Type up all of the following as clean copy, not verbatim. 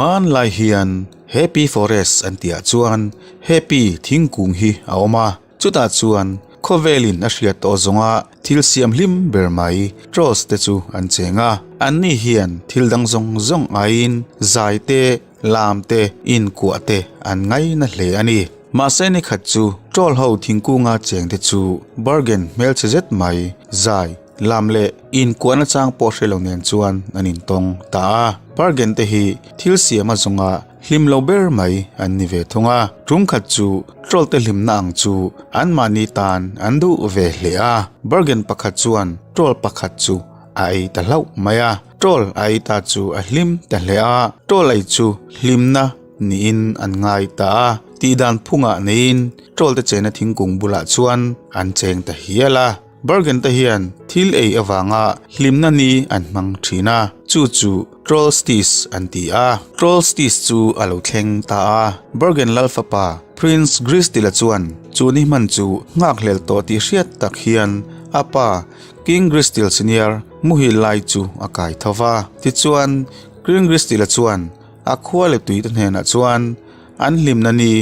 Hmanlai hian Happy Forest an tihah chuan Happy thingkung hi a awm a, chutah chuan khawvelin a hriat tawh zawnga thil siam hlim ber mai Trolls te chu an cheng a, anni hian thil dang zawng zawng aiin zai te, lam te, inkuah te an ngaina hle a ni. Mahse ni khat chu Troll ho thingkunga cheng te chu bargain hmelchhe zet mai zai Lam leh inkuahna chang pawh hre lo nen chuan an intawng ta a. Bargain te hi thil siam a zawnga hlim lo ber mai an ni ve thung a. Tum khat chu troll te hlimna ang chu anmahni tan an duh ve hle a. Bargain pakhat chuan troll pakhat chu a ei ta hlauh mai a. Troll a ei ta chu a hlim ta hle a. Troll ei chu hlimna niin an ngai ta a. Tihdan phungah neiin troll te chena thingkung bulah chuan an cheng ta hial a. Bergen te hian thil ei avanga hlimna ni an hmang thin a, chu chu Trollstice an ti a. Trollstice chu a lo thleng ta a, Bergen lal fapa Prince Gristila chuan chu ni hman chu nghakhlel tawh tih hriat tak hian a pa King Gristil Senior muhil lai chu a kai tho va. Tichuan, King Gristila chuan a khua leh tuite hnenah chuan an hlimna ni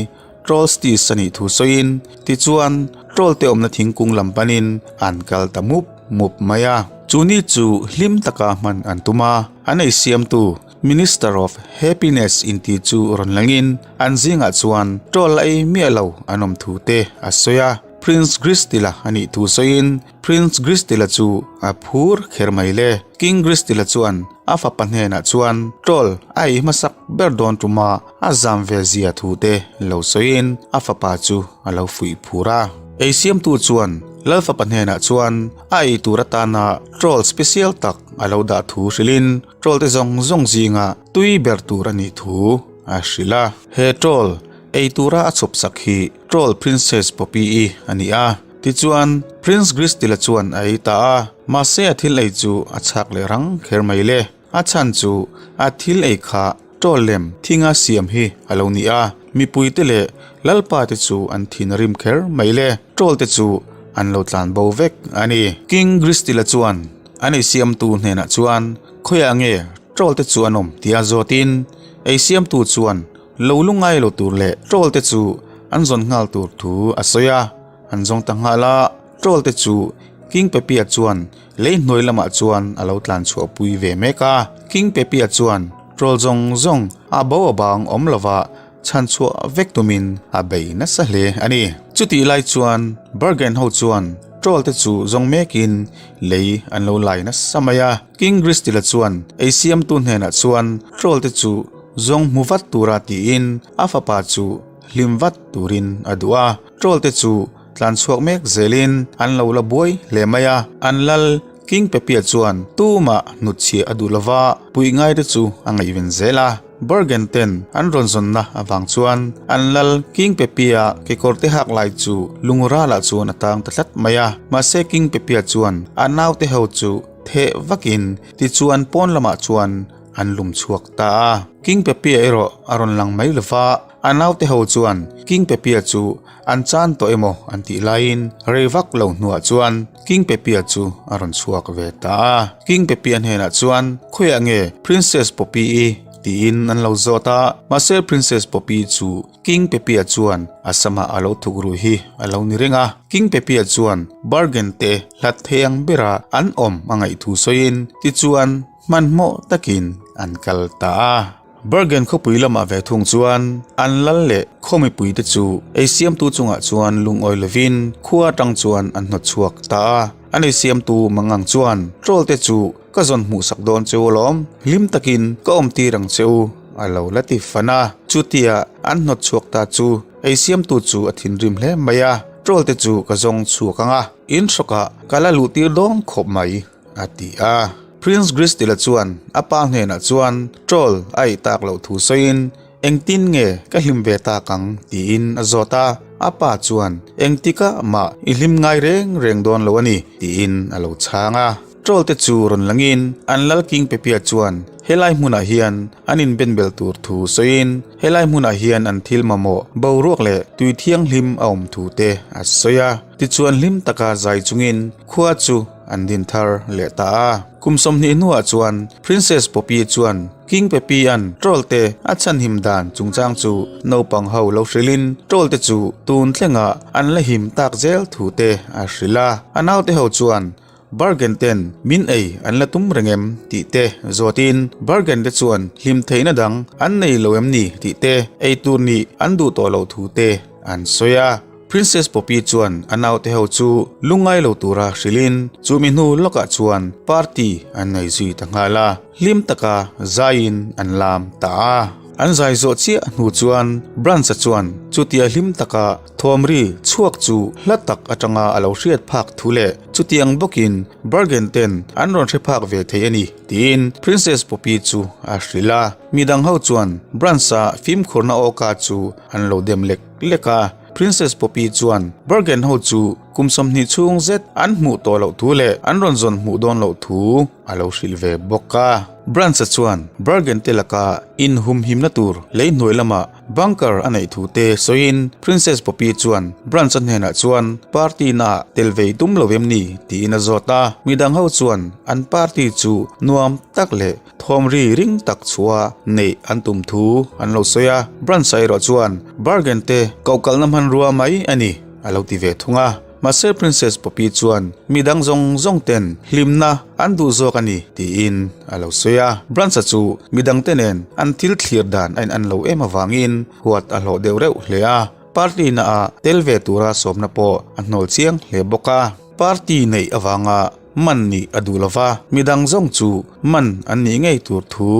Trollstice a nih thu sawiin, tichuan Troll te awmna thingkung lam panin an kal ta mup mup mai a. Chu ni chu hlim taka hman an tum a, an ei siamtu Minister of Happiness inti chu rawn langin an zingah chuan Troll a ei miah lo an awm thu te a sawi a. Prince Gristila a nih thu sawiin Prince Gristila chu a phur kher mai le. King Gristila chuan a fapa hnenah chuan Troll a ei hmasak ber dawn tuma A zam ve zia thu te lo sawiin a fapa chu a lo fuih phur a. Ei siamtu chuan Lal fapa hnenah chuan a ei tur atana troll special tak a lo dah thu hrilhin troll te zawng zawng zinga tui ber tur a nih thu a hrilh a. He troll ei tura a chhawp sak hi Troll Princess Poppy-i a ni a. Tichuan Prince Gristila chuan a ei ta a, mahse a thil ei chu a chhak leh rang kher mai le. A chhan chu a thil ei kha Troll lem thinga siam hi a lo ni a, mipuite leh lalpa te chu an thin a rim kher mai le, Troll te chu an lo tlan bo vek a ni. King Gristila chuan an eisiamtu hnenah chuan khawiah nge Troll te chu an awm tia zawtin eisiamtu chuan lo lungai lo tur leh Troll te chu an zawn nghal tur thu a sawi a, an zawng ta nghal a, Troll te chu King Pepia chuan Lei hnuai lamah chuan a lo tlan chhuah pui ve mek a, King Pepia chuan troll zawng zawng a bo a bang awm lova chhan chhuah vek tumin a bei nasa hle a ni. Chutih lai chuan Bergen ho chuan troll te chu zawng mekin lei an lo lai nasa mai a, King Gristila chuan ei siamtu hnenah chuan troll te chu zawng hmu vat tura tiin a fapa chu hlim vat turin a duh a, troll te chu Tlan chhuak mek zelin an lo la buai hle mai a, an lal King Pepia chuan tumah hnutchhiah a duh lova, puih ngaite chu a ngaihven zel a. Bergen ten an rawn zawnna avang chuan an lal King Pepia kekawr te hak lai chu lunguralah chuan a tang ta tlat mai a. Mahse King Pepia chuan a naute ho chu theh vakin tichuan pawn lamah chuan an lum chhuak ta a. King Pepia erawh a rawn lang mai lova, a naute ho chuan King Pepia chu An chan tawh emaw an tih laiin rei vak lo hnuah chuan King Pepia chu a rawn chhuak ve ta a. King Pepia hnenah chuan khawiah nge Princess Poppy-i tiin an lo zawt a, mahse Princess Poppy chu King Pepia chuan a samah a lo thuk rui hi a lo ni reng a. King Pepia chuan bargain te hlat thei ang bera an awm a ngaih thu sawiin tichuan hmanhmawh takin an kal ta a. Bergen khawpui lamah ve thung chuan an lal leh khaw mipuite chu ei siamtu chungah chuan lungawi lovin khua atang chuan an hnawt chhuak ta a. An ei siamtu mangang chuan Troll te chu ka zawn hmuhsak dawn cheu alawm, hlim takin ka awm tir ang che u a lo la ti fan a. Chutia an hnawt chhuak ta chu ei siamtu chu a thinrim hle mai a, Troll te chu ka zawng chhuak ang a, in hrawkah ka la luh tir dawn khawp mai. A ti a. Prince Gristila chuan a pa hnenah chuan troll a ei tak loh thu sawiin, Engtin nge ka hlim ve tak ang? tiin a zawt a. A pa chuan, Engtikah mah i hlim ngai reng reng dawn lo a ni, tiin a lo chhang a. Troll te chu rawn langin an lal King Pepia chuan helai hmunah hian an inbenbel tur thu sawiin, helai hmunah hian an thil mamawh boruak leh tui thianghlim a awm thu te a sawi a. Tichuan hlim taka zai chungin khua chu. an din thar leh ta a. Kum 20 hnuah chuan Princess Poppy chuan King Peppy-a'n Troll te a chhanhim dan chungchang chu naupang ho lo hrilhin Troll te chu tun thlengah an la him tak zel thu te a hrilh a. A naute ho chuan Bargain ten min ei an la tum reng em tih te zawtin Bargain te chuan hlim theihna dang an nei lo em ni tih te ei tur nih an duh tawh loh thu te an sawi a. Princess Poppy chuan a naute ho chu lungngai lo tura hrilhin chumi hnu lawkah chuan party an nei zui ta nghal a, hlim taka zaiin an lam ta a. An zai zawh chiah hnu chuan Branch-a chuan chutia hlim taka thawmri chhuak chu hla tak atanga a lo hriat phak thu leh chutiang bawkin Bargain ten an rawn hre phak ve thei a ni tiin Princess Poppy chu a hrilh a. Midang ho chuan Branch-a fimkhurna awka chu an lo dem lek lek a. Princess Poppy chuan Bergen ho chu kum 20 chhung zet an hmuh tawh loh thu leh an rawn zawn hmuh dawn loh thu a lo hrilh ve bawk a. Branch-a chuan Bergen te laka inhumhimna tur lei hnuai lamah bunker a neih thu te sawiin Princess Poppy chuan Branch-a hnenah chuan party naah tel vei tum lo em ni tiin a zawt a. Midang ho chuan an party chu nuam tak leh Thawmri ring tak chhuah neih an tum thu an lo sawi a, Branch-a erawh chuan bargain te koh kalna hmanrua mai a ni a lo ti ve thung a. Mahse Princess Poppy chuan mi dang zawng zawng ten hlimna an duh zawk a ni tiin a lo sawi a. Branch-a chu mi dangte nen an thil thlir dan a in an lo em avangin huat a hlawh deuh reuh hle a, party naah tel ve tura sawmna pawh a hnawl chiang hle bawk a. Party neih avanga man nih a duh lova, midang zawng chu man an nih ngei tur thu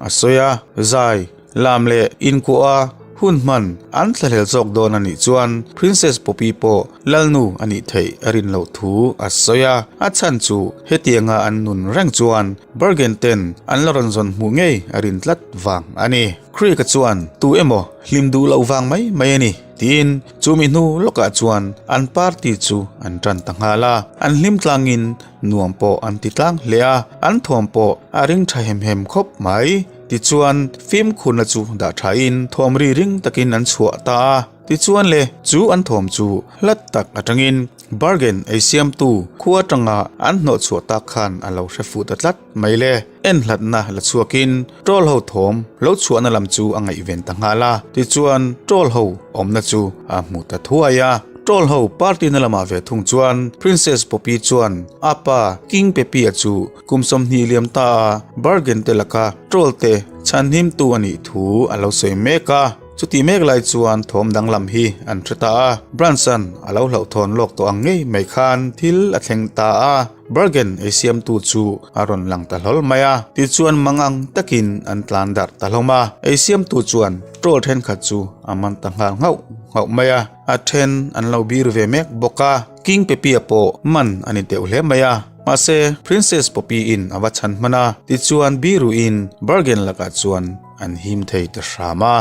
a sawi a. Zai, lam leh inkuah a hun hman an thlahlel zawk dawn a nih chuan Princess Poppy pawh lalnu a nih theih a rin loh thu a sawi a. A chhan chu hetianga an nun reng chuan Bergen ten an la rawn zawn hmuh ngei a rin tlat vang a ni. Creek-a chuan tu emaw hlim duh loh vang mai mai a ni. Tiin chumi hnu lawkah chuan an party chu an tan ta nghal a, an hlim tlangin nuam pawh an ti tlang hle a, an thawm pawh a ring tha hem hem khawp mai. Tichuan fimkhurna chu dah thain thawm ri ring takin an chhuah ta a, tichuan le chu an thawm chu hlat tak atangin bargain ei siamtu khua atanga an hnawh chhuah tak khan a lo hre fuh ta tlat mai le. En hlatna la chhuakin troll ho thawm lo chhuahna lam chu a ngaihven ta nghal a, tichuan troll ho awmna chu a hmu ta thuai a. Troll ho party na lamah ve thung chuan Princess Poppy chuan a pa King Peppy-a chu kum 20 liam ta a bargain te laka troll te chhanhimtu a nih thu a lo sawi mek a. Chuti mek lai chuan thawm danglam hi an hre ta a, Branson a lo hlauhthawn lawk tawh ang ngei mai khan thil a thleng ta a. Bargain ei siamtu chu a rawn lang ta hlawl mai a, tichuan mangang takin an tlan darh ta hlawm a. Ei siamtu chuan troll thenkhat chu a man ta nghal nghauh nghauh mai a, a then an lo bir ve mek bawk a. King Peppy-a pawh man a ni deuh hle mai a, mahse Princess Poppy-in a va chhan hman a, tichuan biruin Bargain lakah chuan an him thei ta hram a.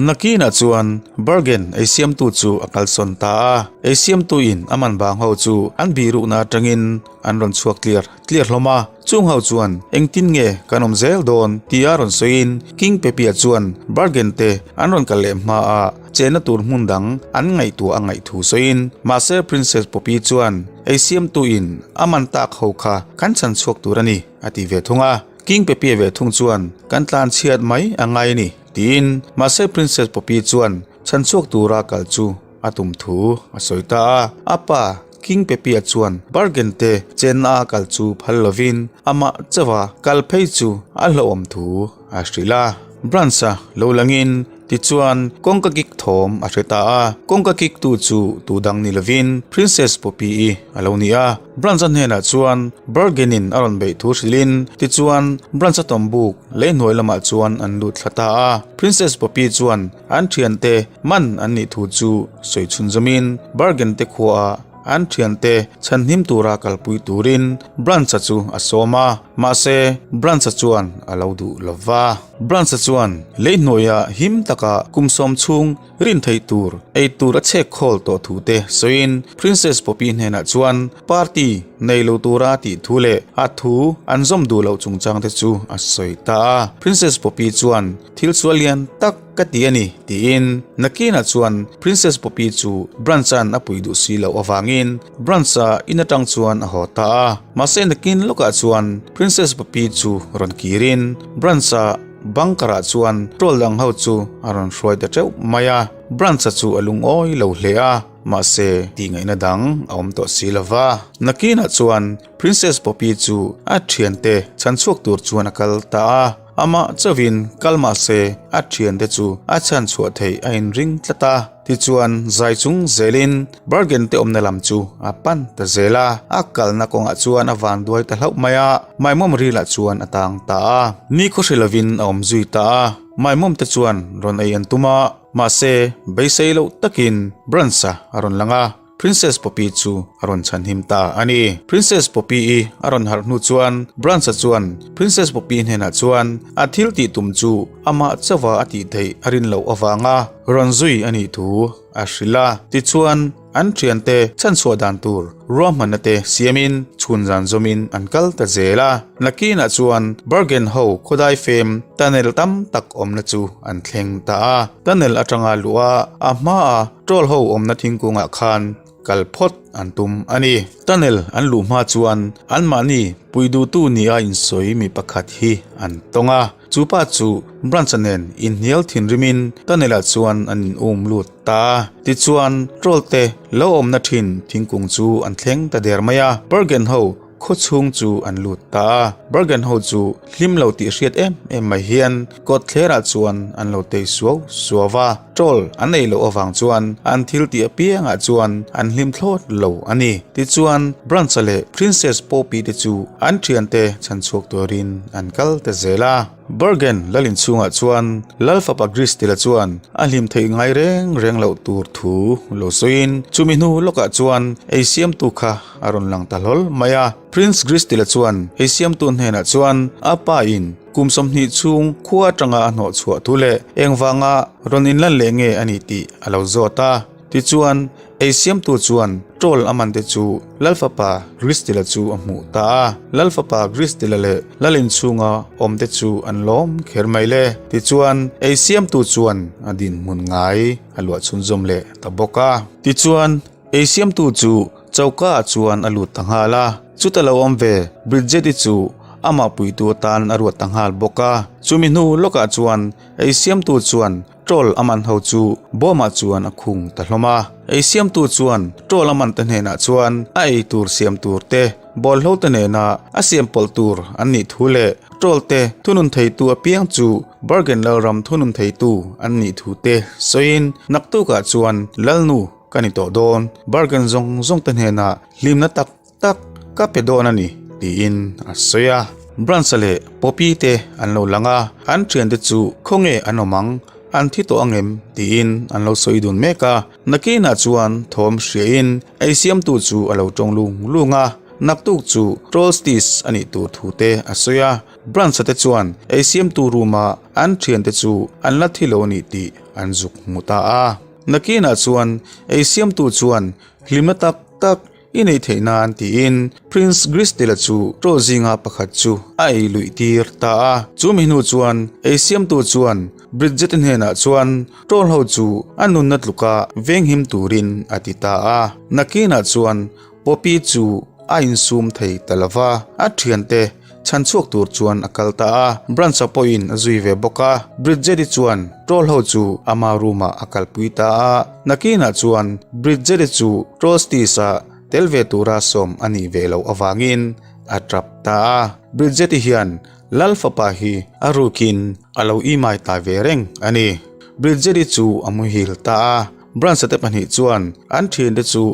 Nakinah chuan Bergen ei siamtu chu a kalsawn ta a, ei siamtuin a man bang ho chu an bihrukna atangin an rawn chhuak tliar tliar hlawm a. Chung ho chuan engtin nge kan awm zel dawn tia rawn sawiin King Peppy-a chuan Bergen te an rawn kal leh hma a chenna tur hmun dang an ngaihtuah a ngaih thu sawiin mahse Princess Poppy chuan ei siamtuin a man tak ho kha kan chhan chhuak tur a ni a ti ve thung a. King Peppy-a ve thung chuan kan tlan chhiat mai a ngai a ni. Tiin mahse Princess Poppy chuan chhanchhuak tura kal chu a tum thu a sawi ta a. A pa King Peppy-a chuan bargain te chenna a kal chu phal lovin amah chauha kal phei chu a hlauhawm thu a hrilh a. Branch-a lo langin tichuan kawngka kik thawm a hre ta a. Kawngka kik tu chu tu dang ni lovin Princess Poppy-i a lo ni a. Branch-a hnenah chuan bargain-in a rawn beih thu hrilhin tichuan Branch-a tawmbuk Lei hnuai lamah chuan an lut thla ta a, Princess Poppy chuan an thiante man an nih thu chu sawi chhunzawmin Bargain te khuaah an thiante chhanhim tura kalpui turin Branch-a chu a sawm a, mahse Branch-a chuan a lo duh lo va. Branch-a chuan leihnuaia him taka kum sawm chhung rin theih tur ei tur a chhek khawl tawh thu te sawiin Princess Poppy hnenah chuan party nei lo tura a tih thu leh a thu an zawm duh loh chungchang te chu a sawi ta a. Princess Poppy chuan thil sual lian tak ka ti a ni tiin nakinah chuan Princess Poppy chu Branch-a'n a pui duh si loh avangin Branch-a in atang chuan a haw ta a. Mahse nakin lawkah chuan Princess Poppy chu rawn kirin Branch-a Bunker ah chuan troll dang ho chu a rawn hruai ta teuh mai a, Branch-a chu a lungawi lo hle a, mahse tih ngaihna dang a awm tawh si lo va. Nakinah chuan Princess Poppy chu a thiante chhan chhuak tur chuan a kal ta a, amah chauhin kal mahse a thiante chu a chhan chhuah theih a inring tlat a. Tichuan zai chung zelin Bergen te awmna lam chu a pan ta zel a, a kalna kawngah chuan a van duai ta hlauh mai a, Maimawm rilah chuan a tang ta a. Ni khawhri lovin a awm zui ta a, Maimawm te chuan rawn ei an tum a, mahse beisei loh takin Branch-a a rawn lang a. Princess Poppy chu a rawn chhanhim ta a ni. Princess Poppy-i a rawn harh hnu chuan Branch-a chuan Princess Poppy hnenah chuan a thil tih tum chu amah chauha a tih theih a rin loh avanga rawn zui a nih thu a hrilh a. Tichuan, an thiante chhanchhuah dan tur ruahmanna te siamin chhun zan zawmin an kal ta zel a. Nakinah chuan Bergen ho khawdai fem tunnel tam tak awmna chu an thleng ta a. Tunnel atanga luh a, a hmaa Troll ho awmna thingkungah khan kal phawt an tum a ni. Tunnel an luh hma chuan anmahni puiduhtu nia insawi mi pakhat hi an tawng a. Chu pa chu Branch-a nen inhnial thinrimin tunnel-ah chuan an in um lut ta a. Tichuan troll te lo awmna thin thingkung chu an thleng ta der mai a. Bergen ho Khaw chhung chu an lut ta a, Bergen ho chu hlim lo tih hriat em em mai hian kawt thlerah chuan an lo tei suau suau va, troll an nei loh avang chuan an thil tih apiangah chuan an hlim thlawt lo a ni. Tichuan Branch-a leh Princess Poppy te chu an thiante chhan chhuak turin an kal ta zel a. Bergen lal inchhungah chuan Lal fapa Gristila chuan a hlim theih ngai reng reng loh tur thu lo sawiin chumi hnu lawkah chuan ei siamtu kha a rawn lang ta hlawl mai a. Prince Gristila chuan ei siamtu hnenah chuan a pa in kum 20 chhung khua atanga a hnawh chhuah thu leh engvanga rawn inlan leh nge a nih tih a lo zawt a. Tichuan, ei siamtu chuan troll a man te chu Lal fapa Gristila chu a hmuh ta a. Lal fapa Gristila leh Lal inchhunga awm te chu an lawm kher mai le. Tichuan, ei siamtu chuan a dinhmun ngai a luah chhunzawm leh ta bawk a. Tichuan, ei siamtu chu choka ah chuan a lut ta nghal a. Chuta lo awm ve Bridget-i chu amah puitu atan a ruat ta nghal bawk a. Chumi hnu lawkah chuan ei siamtu chuan Troll a man ho chu bawmah chuan a khung ta hlawm a. Ei siamtu chuan troll a man te hnenah chuan a ei tur siam tur te, bawlhlo te nena a siam pawlh tur an nih thu leh troll te thunun theitu apiang chu Bergen Lalram thunun theitu an nih thu te sawiin naktukah chuan Lalnu ka ni tawh dawn, Bergen zawng zawng te hnenah hlimna tak tak ka pe dawn a ni tiin a sawi a. Branch-a leh Poppy te an lo lang a, an thiante chu khawnge an awm ang, an thi tawh ang em tiin an lo sawi dun mek a. Nakinah chuan thawm hriain ei siamtu chu a lo tawng lung lung a, naktuk chu Trollstice a nih tur thu te a sawi a. Branch-a te chuan ei siamtu room-a an thiante chu an la thi lo a nih tih an zuk hmu ta a. Nakinah chuan ei siamtu chuan hlimna tak tak I nei theih nan tiin Prince Gristela chu troll zinga pakhat chu a ei luih tir ta a. Chu mi hnu chuan ei siamtu chuan Bridget-i hnenah chuan troll ho chu a nunna tluka venghim turin a ti ta a. Nakinah chuan Poppy chu a insum thei ta lova, a thiante Chhan chhuak tur chuan a kal ta a, Branch-a pawhin a zui ve bawk a. Bridget-i chuan Troll ho chu ama room-ah a kalpui ta a. Nakinah chuan Bridget-i chu Trollstice-a tel ve tura sawm a nih ve loh avangin a tap ta a. Bridget-i hian Lal fapa hi a rukin a lo imai ta ve reng a ni. Bridget-i chu a muhil ta a. Branch-a te pahnih chuan an thiante chu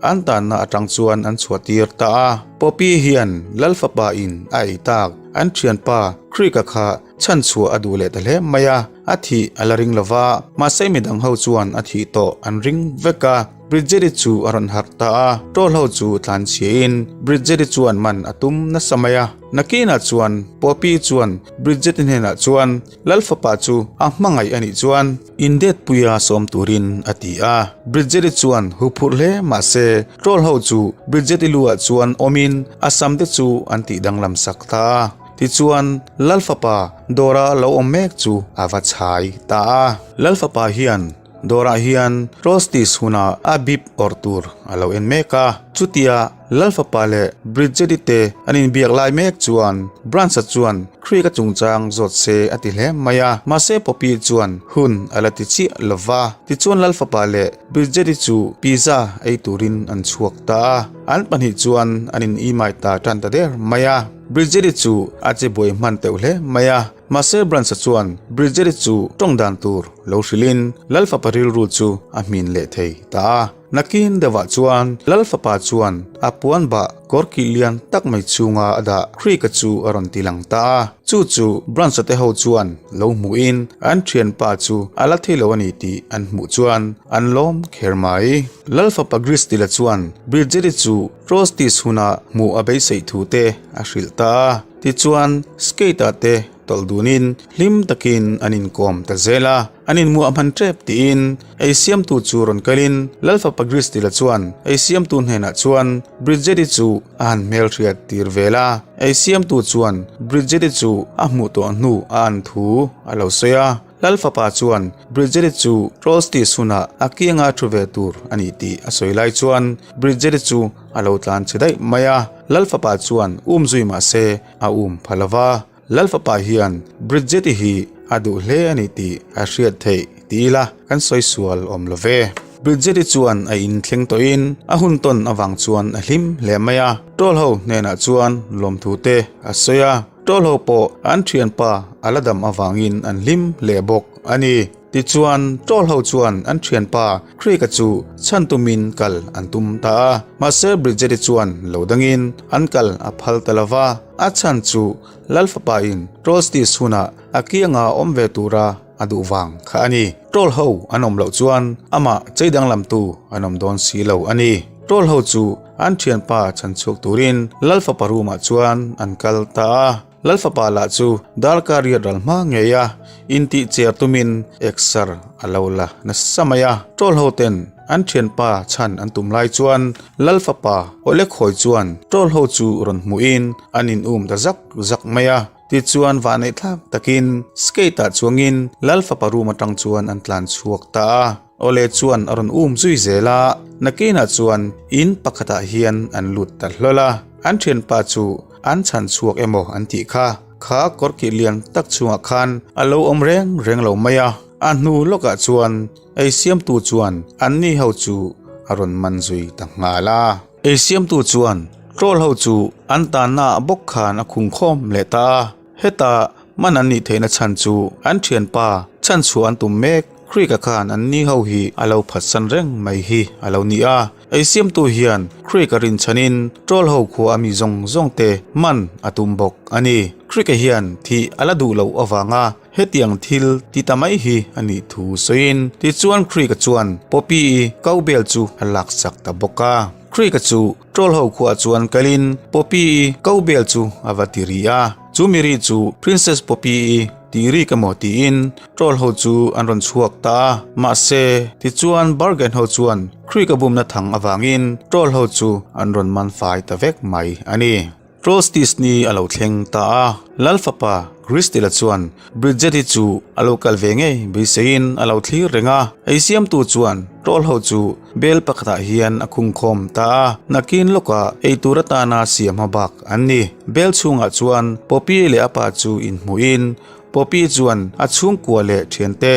an tanna atang chuan an chhuah tir ta a. Poppy hian Lal fapa in a ei tak an thianpa Creek-a kha chhan chhuah a duh leh ta hle mai a, a thih a la ring lo va, mahse midang ho chuan a thih tawh an ring vek a. Bridget-i chu a rawn harh ta a, Troll ho chu tlan chhiain Bridget-i chuan man a tum nasa mai a. Nakinah chuan Poppy chuan Bridget-i hnenah chuan Lalfapa chu a hmangaih a nih chuan indetpuia sawm turin a ti a. Bridget-i chuan huphurh hle mah se Troll ho chu Bridget-i luah chuan awmin a sam te chu an tih danglam sak ta a. Tichuan Lalfapa dawra lo awm mek chu a va chhai ta a. Lalfapa hian Dawrah hian Solstice huna a bip awrh tur a lo en mek a. Chutia Lalfapa leh Bridget-i te an inbiak lai mek chuan Branch-a chuan Creek-a chungchang zawt se a ti hle mai a. Mahse Poppy chuan hun a la ti chiah lo va. Tichuan Lalfapa leh Bridget-i chu pizza ei turin an chhuak ta a. An pahnih chuan an in imai ta tan ta der mai a. Bridget-i chu a che buai hman teuh hle mai a. Mahse Branch-a chuan Bridget-i chu tawng dan tur lo hrilhin Lalfapa rilru chu a hmin leh thei ta a. Nakin deuhah chuan Lalfapa chuan a puan bah kawr kih lian tak mai chhunga a dah Creek-a chu a rawn ti lang ta a. Chu chu Branch-a te ho chuan lo hmuhin an thianpa chu a la thei lo a ni tih an hmuh chuan an lawm kher mai. Lalfapa Gristila chuan Bridget-i chu Solstice huna hmuh a beiseih thu te a hrilh ta a. Tichuan, skate-ah te tawlh dunin hlim takin an inkawm ta zel a, an inmuah hman tep tiin ei siamtu chu rawn kalin Lalfapa Gristila chuan ei siamtu hnenah chuan Bridget-i chu a han hmelhriat tir vel a, ei siamtu chuan Bridget-i chu a hmuh tawh hnu a an thu a lo sawi a. Lalfapa chuan Bridget-i chu Solstice hunah a kianga thu ve tur a ni tih a sawi lai chuan Bridget-i chu a lo tlan chhe daih mai a, Lalfapa chuan um zui mah se a um pha lo va. Lalfapa hian Bridget-i hi a duh hle a ni tih a hriat theih ti ila kan sawi sual awm lo ve. Bridget-i chuan a inthleng tawhin a hun tawn avang chuan a hlim hle mai a, Troll ho hnenah chuan lawmthu te a sawi a. Troll ho pawh an thianpa a la dam avangin an hlim hle bawk a ni. Tichuan, Troll ho chuan an thianpa Creek-a chu chhan tumin kal an tum ta a. Mahse Bridget-i chuan lo dangin an kal a phal ta lo va, a chhan chu Lalfapa-in Trollstice hunah a kianga awm ve tura a duh vang kha a ni. Troll ho an awm loh chuan amah chei danglamtu an awm dawn si lo a ni. Troll ho chu an thianpa chhan chhuak turin Lalfapa room ah chuan an kal ta a. Lalfapa lah chu darkar riat ral hma ngei a, intih cher tumin exer a lo la nasa mai a. Troll ho ten an thianpa chhan an tum lai chuan Lalfapa awle khawi chuan troll ho chu rawn hmuhin an in um ta zak zak mai a. Tichuan vahneih thlak takin skate ah chuangin Lalfapa room atang chuan an tlan chhuak ta a, Awle chuan a rawn um zui zel a, nakinah chuan in pakhatah hian an lut ta hlawl a, an thianpa chu an chhan chhuak emaw an tih kha, kha kawrkih lian tak chhungah khan a lo awm reng reng lo mai a, a hnu lawkah chuan ei siamtu chuan anni ho chu a rawn man zui ta nghal a. Ei siamtu chuan troll ho chu an tanna ah bawk khan a khung khawm leh ta a, heta man an nih theihna chhan chu an thianpa chhan chhuah an tum mek Creek-a khan an ni ho hi a lo phatsan reng mai hi a lo ni a. Ei siamtu hian Creek-a rinchhanin troll ho khua a mi zawng zawng te man a tum bawk a ni. Creek-a hian thih a la duh loh avanga Hetiang thil ti ta mai hi a nih thu sawiin tichuan Creek-a chuan Poppy-i cowbell chu a laksak ta bawk a. Creek-a chu troll ho khuah chuan kalin Poppy-i cowbell chu a va ti ri a. Chu mi ri chu Princess Poppy-i tih rik emaw tiin troll ho chu an rawn chhuak ta a. Mahse, tichuan Bargain ho chuan Creek-a bumna thang avangin troll ho chu an rawn man fai ta vek mai a ni. Solstice ni a lo thleng ta a, Lal fapa Kristila chuan Bridget-i chu a lo kal ve ngei beiseiin a lo thlir reng a. Ei siamtu chuan troll ho chu bel pakhatah hian a khungkhawm ta a, nakin lawkah ei tur atana siam hmabak an ni. Bel chhungah chuan Poppy leh a pa chu inhmuhin Poppy chuan a chhungkua leh thiante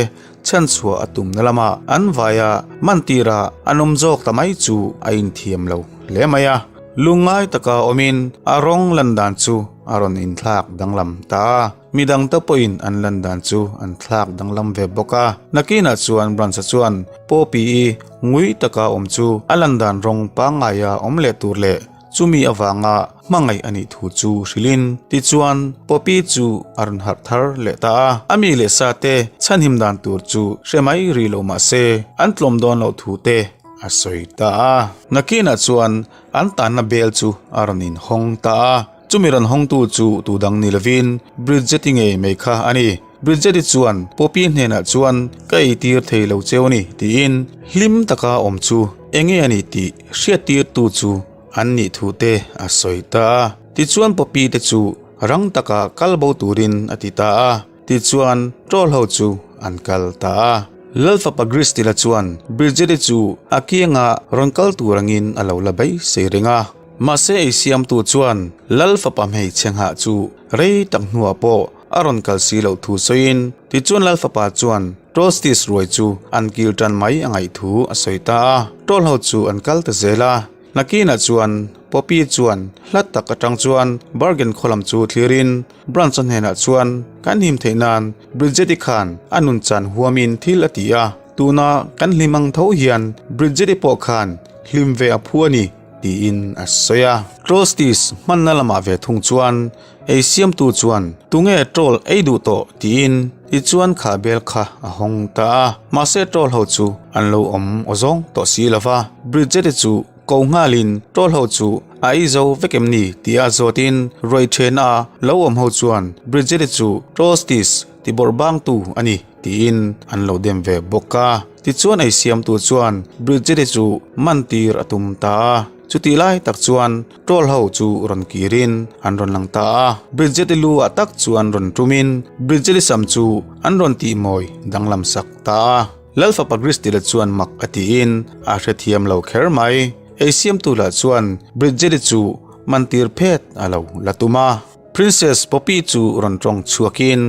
chhanchhuah a tumna lamah an vaia mantira an awm zawk ta mai chu a inthiam lo hle mai a. Lungngai taka awmin a rawng lan dan chu a rawn inthlak danglam ta a, midang te pawhin an lan dan chu an thlak danglam ve bawk a. Nakinah chuan Branch-a chuan Poppy-i ngui taka awm chu a lan dan rawng pangngaia awm leh tur leh Chumi avanga hmangaih a nih thu chu hrilhin tichuan Poppy chu a rawn harh thar leh ta a. A mi leh sa te chhanhim dan tur chu hre mai rih lo mah se an tlawm dawn loh thu te a sawi ta a. Nakinah chuan an tanna bel chu a rawn inhawng ta a. Chumi rawn hawngtu chu tu dang ni lovin Bridget-i ngei mai kha a ni. Bridget-i chuan Poppy hnenah chuan ka eitir thei lo cheu a ni tiin hlim taka awm chu enge a ni tih hriattirtu chu an nih thu te a sawi ta a. Tichuan Poppy te chu rang taka kal bo turin a ti ta a. Tichuan troll ho chu an kal ta a. Lalfapa Gristila chuan Bridget-i chu a kianga rawn kal tur angin a lo la beisei reng a. Mahse ei siamtu chuan Lal fapa hmeichhe nghah chu rei tak hnuah pawh a rawn kal si loh thu sawiin tichuan Lal fapa chuan Trollstice ruai chu an kil tan mai a ngaih thu a sawi ta a. Troll ho chu an kal ta zel a. Nakinah chuan Poppy chuan hla tak atang chuan Bergen khaw lam chu thlirin Branch-a hnenah chuan kan him theih nan Bridget-i khan a nun chan huamin thil a ti a, tuna kan hlim ang tho hian Bridget-i pawh khan hlim ve a phu a ni. Tiin a sawi a. Trollstice hmanna lamah ve thung chuan ei siamtu chuan tunge troll ei duh tawh tiin tichuan kha bel kha a hawng ta a. Mahse troll ho chu an lo awm aw zawng tawh si lo va. Bridget-i chu ko nghalin troll ho chu a ei zo vek em ni tia zawtin ruai thena lo awm ho chuan Bridget-i chu Trollstice ti bawrh bangtu a ni. Tiin an lo dem ve bawk a. Tichuan ei siamtu chuan Bridget-i chu man tir a tum ta a. Chutih lai tak chuan troll ho chu rawn kirin an rawn lang ta a. Bridget-i lu ah tak chuan rawn tumin Bridget-i sam chu an rawn tihmawi danglam sak ta a. Lalfapa Gristila chuan mak a tiin a hrethiam lo kher mai. Ei siamtu lah chuan Bridget-i chu man tir phet a lo la tum a. Princess Poppy chu rawn tawng chhuakin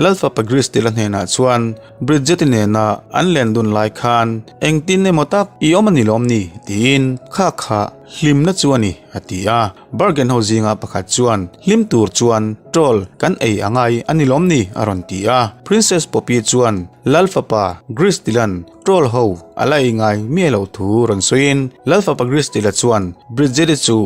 Lalfapa Gristila hnenah chuan Bridget-i nena an len dun lai khan engtin emaw tak i awm a ni lawm ni? tiin kha kha hlimna chu a ni a ti a. Bargain ho zinga pakhat chuan hlim tur chuan troll kan ei a ngai a ni lawm ni? a rawn ti a. Princess Poppy chuan Lalfapa Gristila'n troll ho a la ei ngai miah loh thu rawn sawiin Lalfapa Gristila chuan Bridget-i chu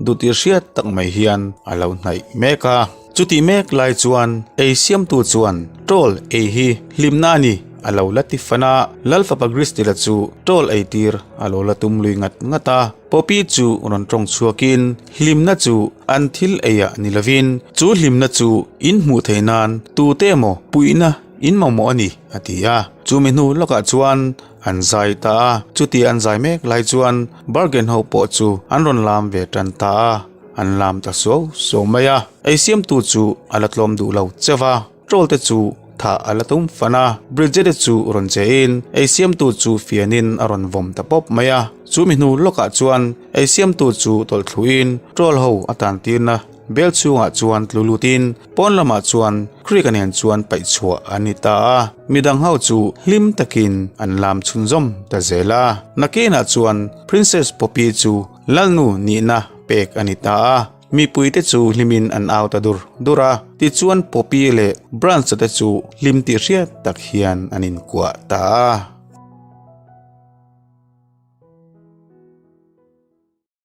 Duhtir hriat tak mai hian a lo hnaih mek a. Chutih mek lai chuan ei siamtu chuan Troll ei hi hlimna a ni a lo la ti fan a. Lal fapa Gristila chu Troll ei tir a lo la tum lui ngat ngat a. Poppy chu rawn tawng chhuakin hlimna chu an thil eiah ni lovin chu hlimna chu in hmuh theih nan tute emaw puihna in mamawh a ni a ti a. Chumi hnu lawkah chuan An zai ta a, chuti an zai mek lai chuan bargain ho pawh chu an rawn lam ve tan ta a, an lam ta suau suau mai a. Ei siamtu chu a la tlawm duh lo cheuh a, troll te chu thah a la tum fan a, Bridget-i chu rawn che in ei siamtu chu fianin a rawn vawm ta pawp mai a. Chu mi hnu lawkah chuan ei siamtu chu tawlh thluin troll ho a tan tirna Bel chhungah chuan tlu lutin pawn lamah chuan Creek-a nen chuan paih chhuah an ni ta a, midang ho chu hlim takin an lam chhunzawm ta zel a. Nakinah chuan Princess Poppy chu Lalnu nihna pek a ni ta a, mipuite chu hlimin an au ta dur dur a, tichuan Poppy leh Branch-a te chu hlim tih hriat tak hian an inkuah ta a.